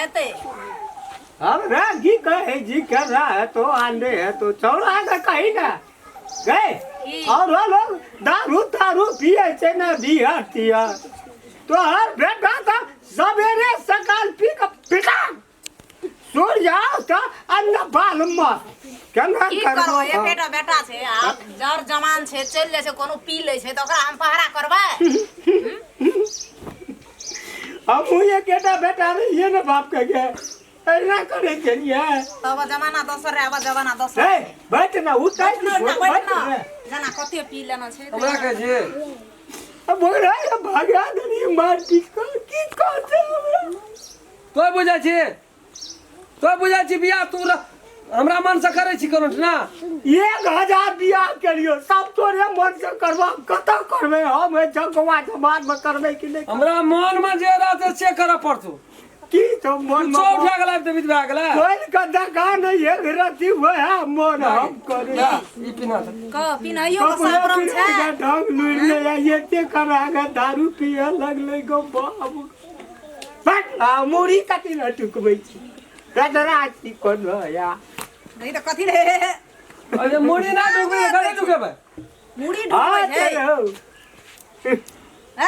एतै। हमरा की कहे जी कर रहा है तो आंधे है तो चौड़ा के कही ना गए की? और वो लोग दारू तारू पिए छै ना बियर तियर तो हर बेटा तो सवेरे सकाल पी के पिटा सूर्य आओ तो अन्न बाल मर केना की करबो करबै, एकेटा बेटा छै, आब जर जवान छै, चलि जाइ छै, कोनो पी लै छै तऽ ओकरा हम पहरा करबै? हमहूँ एकेटा बेटा रहिए ने बाप के गे ऐना करे छलियै। तब जमाना दोसर रहै, आब जमाना दोसर। ए बैठ ना उतर। बैठ ना, बैठ बैठ ना। ना। जेना कते पी लेना छै। हमरा कहै छी। अब बोल रहा है भागा देनी मार पीट को की कहते हमरा। तोय बुझै छी, तोय बुझै छी बियाह तू हमरा मन से करै छी कोनो ना? 1000 बियाह केलियो सब तोरे मन से करबा, कतऽ करबै हम? एहि जगवा जमात में करबै कि नहि? हमरा मन में जे रहतै से करऽ पड़तौ। की तो मन कुछो उठा के लाबि देबही तऽ भए गेलै। खोल के देखा नहीं एक रति वह मन हम करे। ला, ई पिना दे। क पिनाइयो के सब रंग छै। ढंग लुरि ले एते करा के दारू पिए लगलै गो बाबू। बट आ मुड़ी कथी लए टुकबै छी गजरा छी कोनो या नहीं तऽ कथी रे? अरे मुड़ी ना ढुकबै, कथी ढुकेबै? मुड़ी हाँ ढुकबै छै। चलो। ए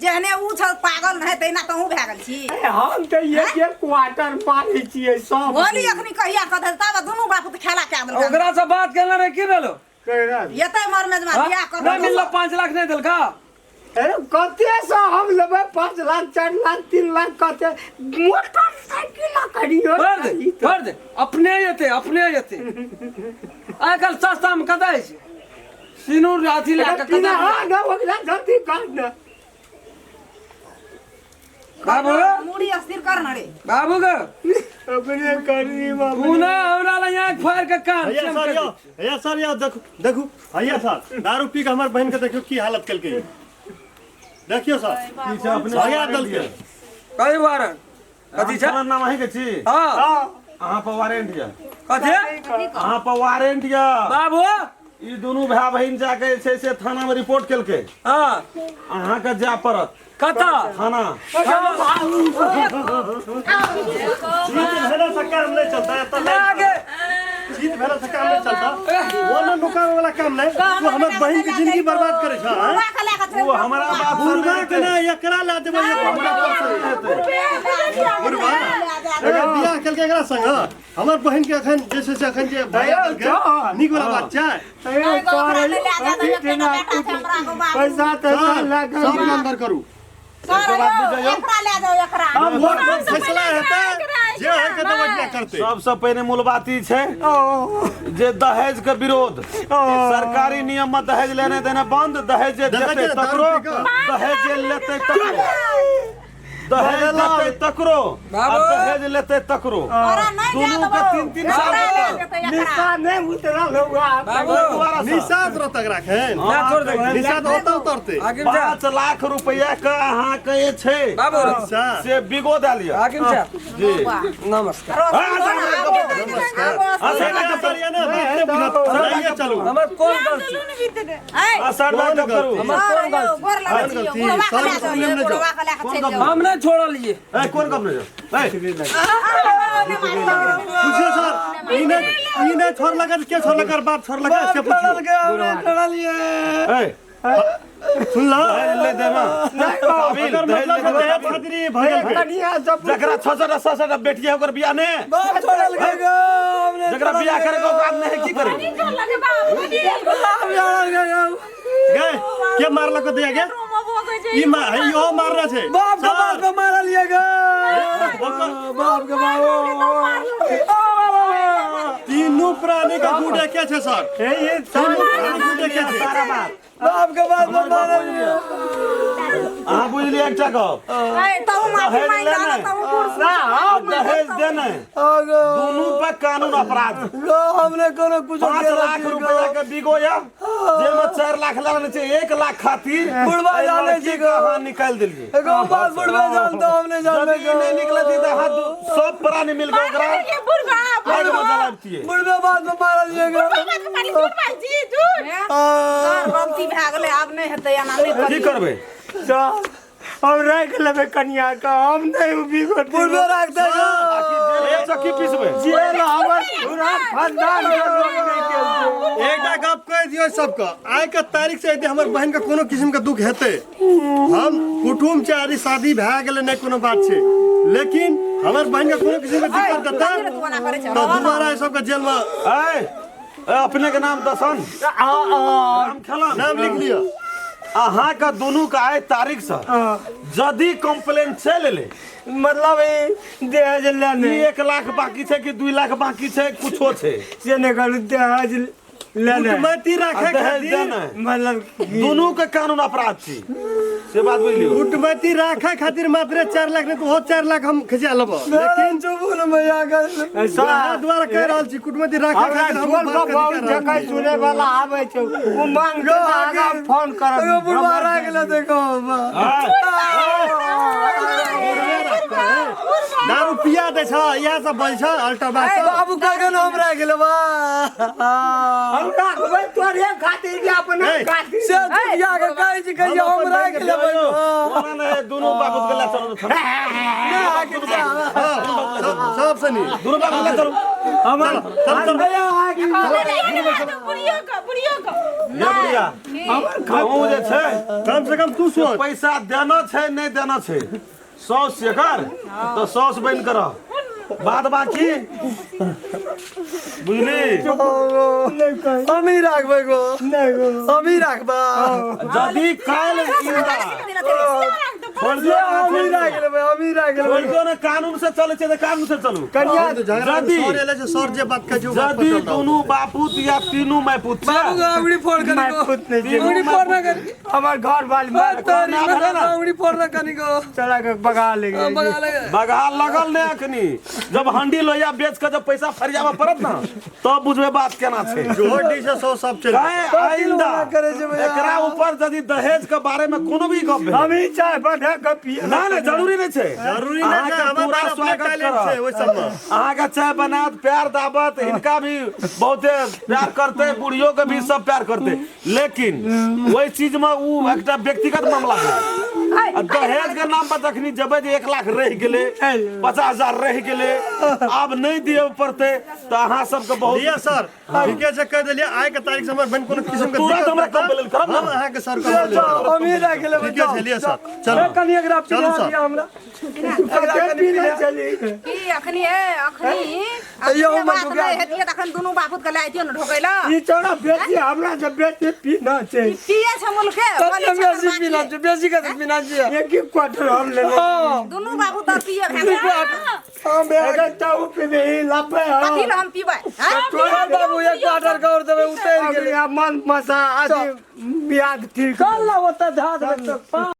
जेहने ऊ छल पागल नहि तहिना तहूँ भए गेल छी। ए, हम तऽ एक एक क्वार्टर मारै छियै सब। होली अखनी कहिया कऽ देल तब दुनू बाप तऽ खेला कए देलकै। ओकरा से बात केने रहे, की भेलो? एतै मर मेजमा हाँ? बियाह कर। नहीं मिललो, 5 लाख नहीं देलका? अरे कते से हम लेबै? 5 लाख, 4 लाख, 3 लाख, कते मोटरसाइकिल करियो। भर दे, भर दे, अपने एते, अपने एते। आइ काल्हि सस्ता में कतऽ छै सिनूर अथी लए कऽ पीना? कतऽ? हाँ ना, ओकरा जल्दी कर ना। बाबू, मुड़ी अस्थिर कर न रे। बाबू के अपने करनी बाबू। तू ना हमरा लग आँखि फाड़ि के कान भैया सेम सर कर यौ, भैया सर यौ, देखू देखू भैया सर, दारू पी के हमर बहन के देखियौ की हालत केलकै। देखियौ सर। की छै अपने? भगा देलकै। कई वारंट कथी छै? हमर नाम अहीं के छी? हाँ। अहाँ पर वारंट यऽ। कथी? अहाँ पर वारंट यऽ। बाबू, ई दुनू भाय बहिन जाके जे छै से थाना में रिपोर्ट केलकै। हाँ। अहाँके जाय पड़त। कतऽ? थाना। जीत भेला से काम नहीं चलता एतऽ। आगे। जीत भेला से काम नहीं चलता, वो ना नुकावे वाला काम नहीं। तू हमर बहन के जिंदगी बर्बाद करे छ, आँय? बुढ़वा के लए कऽ चलि ओ हमरा बाप से बुढ़वा नहि के नहीं, एकरा ला देबै, एकरा बुढ़वा एकर बियाह केलकै एकरा संग। हमर बहन के अखन जे छै से अखन जे भैया देलकै, नीक वाला बात छै? पैसा तैसा लगा सब अंदर करू। सर यौ, एकरा लए जाउ एकरा। आब वोट फैसला हेतै, जे है के तऽ करतै। सबसँ पहिने मूल बात ई छै जे दहेज के विरोध, सरकारी नियम में दहेज लेने देने बंद। दहेज जे देखै देतै छियै, दारू तकरो पी कऽ। दहेज जे लेतै तकरो, दहेज देतै तकरो आ बाबू। दहेज लेतै तकरो, तोरा नहि जाय दुनू के देबौ। 3-3 साल एकरा लए तक। जेतै एकरा। निशा नहीं उतरल होगा। बाबू। दुबारा से। निषाद रहतक राखन। ना छोड़ दे। निषाद ओतऽ उतरतै। आगे जा। 5 लाख रुपया के अहाँके जे छै बाबू। निषाद। से बिगो दए लिअ। हाकिम साहब जी। नमस्कार। नमस्कार। अच्छा सर, ये ना बात नहीं बुझत, लाइए चलू। हमर कोन गलती? सर, कोन बात करू। गलती? हमर कोन गलती? गोर लगै छी यौ, बुढ़वा के लए जाउ यौ, बुढ़वा के लए कऽ चलि जाउ। हम नहीं छोड़लिए। ए, कोन गप नहि ए? पूछियो सर, ई नहीं, ई नहीं छोड़लक तऽ के छोड़लक? बाप छोड़लक से पूछियो। छोड़लिए। ए, सुन ल। दहेज ले देना काबिल, एकर दहेज मतलब ले छै देना। दहेज खातिर ई भऽ गेल। कनिया सब जकरा 6 6 7 7 बेटी है ओकर बियाह ने बाप छोड़ल गए, हमने। जकरा बियाह करे के औकात नहीं है की करे? गए के मारलक दिया गे? ई मार है, इहो मारना छै। बाप के बाप के मारलिए गे, बाप के बाप। तीनू प्राणी के गुण एके छै सर। ये तीनू प्राणी गुण एके छै। सारा बात बाप के बाप के मारलिए। अहाँ बुझलियै एकटा गप? ए, तहु माफी दहेज मांगि लेने। दह, तहु बूढ़। ना हम दहेज देने दुनू पर कानून अपराध। लो, हमने कोनो कुछ 5 लाख रुपया के बिगो या जेमे 4 लाख लेने छै, 1 लाख खातिर बुढ़वा एहि जानै लड़की छै के अहाँ निकालि देलियै। एगो बात बुढ़वे जानता, हमने जानबे। यदि ई नहि निकलती तऽ अहाँ सब प्राणी मिल के ओकरा आगि मे जलाबतियै। बुढ़वे बाद में मारलिए गे। सर, गलती भए गेलै, आब नहि हेतै एना, नहि की करियौ। करबै? चल। हम राखि लेबै कनिया के, हम नहि बिगड़ बुढ़बे राख दे जेल चक्की पिसबै। जेल हमर पूरा खानदान के लोग नहि गेल छै। एकटा गप कहि दियौ सबके, आइ के तारीख से यदि हमर बहिन के कोनो किस्म के दुख हेतै, हम कुटुम छै आदि शादी भए गेलै नहि कोनो बात छै, लेकिन हमर बहिन के कोनो किस्म के दिक्कत देतै तऽ दोबारा एहि सबके जेल में। ए, अपने के नाम दसन नाम खेलन नाम लिख लिअ। अहाँ के दुनू के आइ तारीख से यदि कंप्लेन चलि एलै, मतलब ई दहेज लेने ई 1 लाख बाकी छै कि 2 लाख बाकी छै, कुछो छै से नहि कहलहुँ, दहेज लेने कुटमैती राखै आ दहेज खातिर देनाइ मतलब दुनू के कानून अपराध छी, से बात बुझलियौ? कुटमैती राखै खातिर मात्र 4 लाख नहि तऽ ओहो 4 लाख हम खिचा लेबो, लेकिन चुप न भैया कर वएह दुआरे कहि रहल छी कुटमैती राखै हमरा खातिर हम टोल बात पर कऽ बहुत रहल छी। जगह सुने वाला आबै छै, ओ मांग के आगा फोन करब। एगो बुढ़वा राख ले देखो। दारू पिया दै छ, इएह सब बजै छ अल्टा बात सब। बाबू कखन हम राख लेबा? हम राखबै तोरे खातिर कि अपना ए, खातिर? से दुनिया के कहै छी कहियो हम राख लेबै। ओना नहि, दुनू बाबू के लए चलू थाना। हाँ, सब सबसँ नीक दुनू बाबू के लए चलू। हमर भैया आगे बुढ़ियो के, बुढ़ियो के ये बुढ़िया कहूँ जे छै कम से कम तू सोच, पैसा देना छै नहि देना छै, सौस एकर तऽ सौस बनि कऽ रह, बाद बाकी बुझली? हम ही राखबै गो, हम ही राखबा। यदि काल्हि छोड़ दियौ, हम ही राख लेबै, हम ही राख लेबै। छोड़ दियौ ने, कानून से चलै छै तऽ कानून से चलू। कनिया झगड़ा यदि सर एले छै, सर जे बात कहै छै ओ बात पर यदि चल रहल। दुनू बापूत या तीनू मायपूत छै, बाबू के अंगुरी फोड़ कनी माय गो, पुत नहि छै। अंगुरी फोड़ ना कनी। हमर घर वाली मार तोरी ना भेलै ना। अंगुरी फोड़ ना कनी गो। चला के बगा ले। बगा ले। बगहा लगल ने अखनी, जब हंडी लोहिया बेच के जब पैसा फरियाबऽ पड़त ना तब बुझबै बात केना छै। जोहो डी से सौ सब चलि काहे आइंदा करै छै भैया? एकरा ऊपर यदि दहेज के बारे में कोनो भी गप भेल, हम ही चाय बढ़ा के पिए ना ना, जरूरी नहीं छै, जरूरी नहि छै, अहाँके हमर पूरा अपने स्वागत टैलेंट छै करत। ओहि सबमे। अहाँके चाय बनात, प्यार दाबत, हिनका भी बहुते प्यार करते, बुढ़ियो के भी सब प्यार करते, लेकिन ओहि चीज में उ एकटा व्यक्तिगत मामला भेल। आ दहेज के नाम पर जखनी जेबै जे 1 लाख रहि गेलै, 50,000 रहि गेलै, आब नहि दिअ पड़तै तऽ अहाँ सबके बहुत लिअ सर, ठीके छै कहि देलियै, आइ के तारीख से हमर बहिन कोनो किस्म के तुरंत दिक्कत हमरा देतै, कंप्लेन करब ना। हम अहाँके सर कंप्लेन करब। हम ही राख लेबै। ठीके छै, लिअ सर, चलू। कनी एकरा चलू पिला सर। दिअ हमरा। कते पीने चली की अखनी ए अखनी अइयो अखनी हम बात ढुका नहि हेतियै तखन दुनू बापूत के लए अइतियै ने ढोकै लए। ई चौड़ा बेसी हमरा से बेसी पीना छै। पिए छै मुलके। कते बेसी पीना छै, बेसी कते पीना छै? एक एक क्वार्टर हम लेबै। हाँ दुनू बाबू तऽ पिए भए गेल। हाँ बे एकर चाहू पीबे ई लपे। कथी लए हम पीबै? आँय? चल बाबू, एक क्वार्टर के और देबै, उतरि गेलै। मन मसा आदि बियाद ठीक। चल ना ओतऽ धा देबै तऽ।